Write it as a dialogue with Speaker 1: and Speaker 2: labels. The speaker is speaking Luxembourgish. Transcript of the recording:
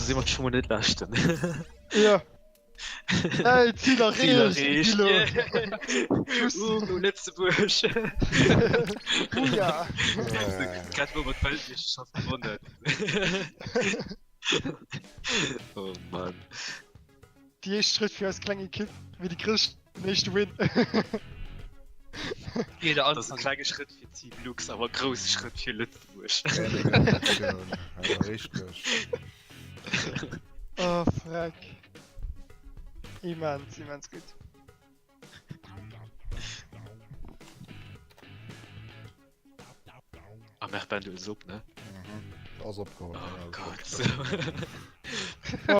Speaker 1: si mer scho mol net leschten.
Speaker 2: Ja. Hey, Zil
Speaker 1: Zil
Speaker 2: erreecht!
Speaker 1: erreecht!
Speaker 2: Gillo!
Speaker 1: Yeah!
Speaker 2: Schuss!
Speaker 1: Uh, Lëtzebuerg!
Speaker 2: Booyah!
Speaker 1: Grad wou mer d'Weltmeeschterschaft gewonnen. Oh Mann.
Speaker 2: Déi éischt Schrëtt fir eis kleng Ekipp, mee déi grouss den éischte Win.
Speaker 3: Jeder
Speaker 1: Dat ass e
Speaker 3: Anfang.
Speaker 1: klenge Schrëtt fir Team Lux, awer e grousse Schrëtt fir Lëtzebuerg.
Speaker 4: Ja, richteg.
Speaker 2: Oh, freck. Immens, immens gutt.
Speaker 1: Ah, Merben, du hëls op, ne?
Speaker 4: Mhm. Ass opgeholl.
Speaker 1: Oh
Speaker 4: ja,
Speaker 1: Gott.
Speaker 4: gut.